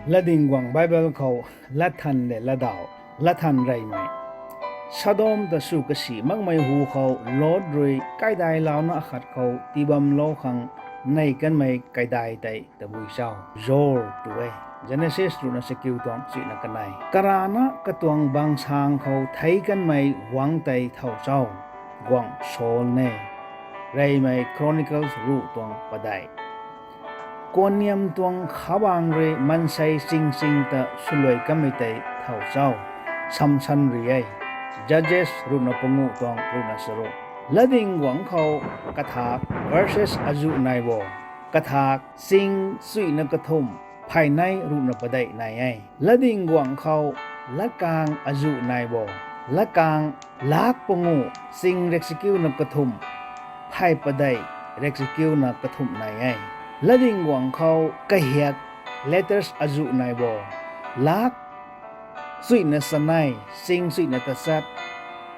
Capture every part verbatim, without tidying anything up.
Latdyng guangc Bible khou latthan le latdaw, latthan reymei. Sodom ta sw kasi makmei hu khou Lot rui kaidailouna akhat khou tibamlou khang nei kanmei kaidai tei tabui cho? Zoar tw e. Genesis ruhna chakiu tuang chuihna kanei. Karana katuang bangsaeng khou theic kanmei guangc tei thow cho? Guangc Saul e. Reymei Chronicles ruh tuang padeih. Kuanniam tuang khabang rui mansei ching ching ta swluai kanmei tei thow cho? Samson rui e. Judges ruhna panguh tuang ruhna charuk. Latdyng guangc khou kathak, verses azuh nai bo. Kathak ching chuihna kathumh, phay nei ruhna padeih nai e. Latdyng guangc khou latkaeng azuh nai bo. Latkaeng lak panguh, ching rekchakiuna kathumh, phay padeih rekchakiuna kathumh nai e. Latdyng guangc khou kahiak, letters azuh nai bo. Lak chuihna chanei, ching chuihna tachat,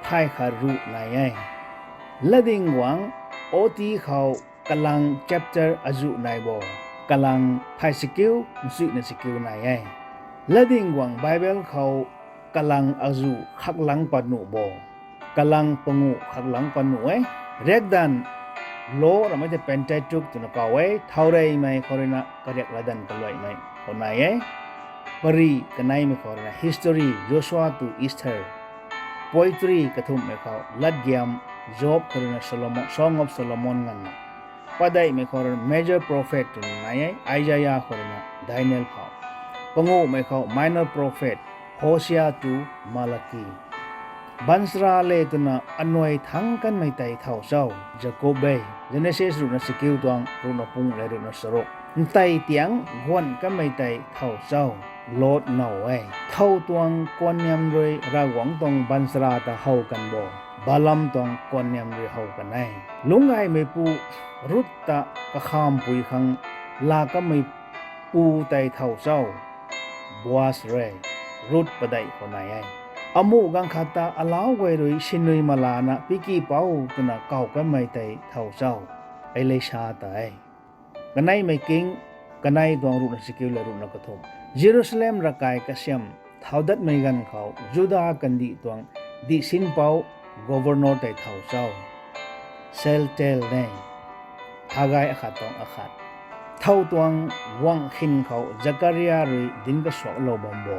phay khat ruh nai e. Latdyng guangc oti khou kalang chapter azuh nai bo. Kalang phay chakiu, nchuihna chakiu nai e. Latdyng guangc Bible khou kalang azuh khaklang pat nuh bo. Kalang panguh khaklang pat nuh e. Riakdanv, law ramei tei Pentateuch twna kaw e, thowreymei khou ruina kariak latdanv kaluaimei khou nai e. Pary kaneimei khou ruina history, Joshua to Esther. Poetry kathumhmei khou latgiam, Job khou ruina Solomon, Song of Solomon nganvna. Padeihmei khou ruina major prophet twna nai e, Isaiah khou ruina Daniel khou. Panguhmei khou minor prophet, Hosea to Malachi. Baanchara le twna anuai thangc kanmei tei thow cho? Jakob e. Genesis ruhna chakiu tuang ruhna panguh le ruhna charuk. Ntei tiang guan kanmei tei thow cho? Lot now e. Thow tuang kuanniam rui Ravguangc tuang baanchara ta how kan bo? Balaam tuang kuanniam rui how kan e. Lungcgaymeipu Rut ta kakhampui khang laa kanmei pu tei thow cho? Boaz e. Rut padeih khou nai e. Amuh gaanv khat ta alauc guay rui sinui malana piki pou twna kaw kanmei tei thow cho? Elisha ta e. Kaneimei king, kanei tuang ruhna chakiu le ruhna kathumh. Jerusalem ravkai kasiam thau datmei ganv khou Juda kandih tuang dihsinpou, governor tei thow cho? Shealtiel e. Haggai akhat tuang akhat. Thow tuang guangc khin khou Zakaria rui dinc kasuaklou bam bo?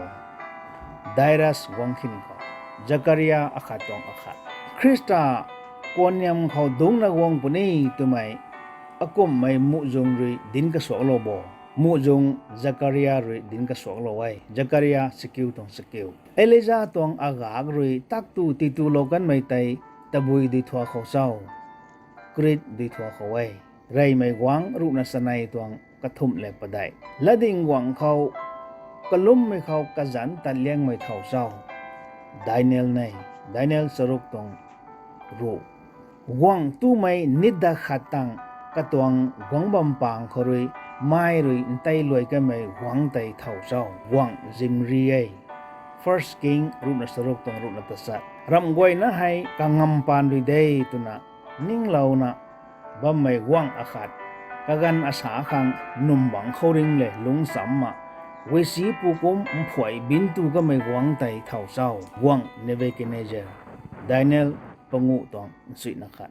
Darius guangc khin khou. Zakaria akhat tuang akhat. Khrista kuanniam khou dungcna guang puni twmei akumhmei muhzwng rui dinc kasuaklou bo? Muhzwng Zakaria rui dinc kasuaklou e. Zakaria chakiu tuang chakiu. Elija tuang agak rui taktu titulou kanmei tei tabui duithuak khou cho? Krit duithuak khou e. Reymei guangc ruhna chanei tuang kathumh le padeih. Latdyng guangc khou kalummei khou kazanc tat liangmei thow cho? Daniel e. Daniel charuk tuang ruh. Guangc tumei nitda khat tang katuang guangc bam pang khou rui mai rui ntei luai kanmei guangc tei thow cho? Guangc Zimri e. First King ruhna charuk tuang ruhna tachat. Ramh guayna hei kangam paan rui de twna ninglouna bammei guangc akhat, kaganv asa khang nwm bangc khouringh le lungc chamcna, guisi pu kum mphuai bintu kamei guangc tei thow cho? Guangc Nebukadnezar. Daniel panguh tuang nchuihna khat.